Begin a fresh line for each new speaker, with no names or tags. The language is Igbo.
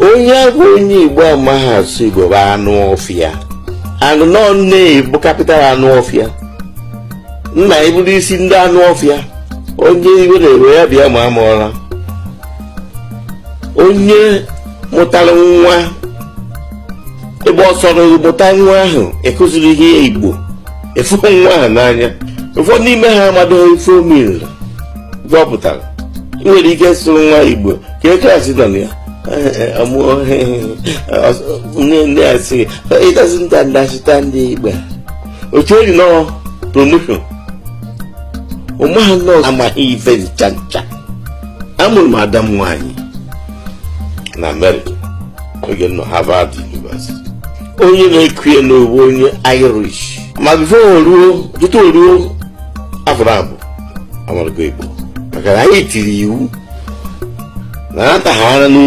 Onye bụ onye Igbo amaghị asụ Igbo bụ anụ ọfịa. Anụ nọ nne bụ capital anụ ọfịa. Nna eburu isi ndị anụ ọfịa. Onye iwe na-ewe ya bịa ma amụọla. Onye mụtara nwa ebe ọ sọrọ mụta nwa ahụ, ekụziri ihe Igbo, efu nwa ahụ n'anya. Ụfọdụ n'ime ha amadoghị ife omiri ife ọ pụtara. Ị nwere ike sụrụ nwa Igbo ka e class nọ na ya amụọ nne nne ya sị, "He doesn't understand Igbo." Otu enyi nọ promotion ụmụ nọ amaghị ife ncha ncha. Amụrụ m ada m nwaanyị na Amerịka oge m nọ Harvard University. Onye na-eku ya n'owu onye Irish, ma before o ruo, tutu o ruo afọ 2, amarago Igbo, maka na anyị tiri iwu na nataghara n'ụlọ.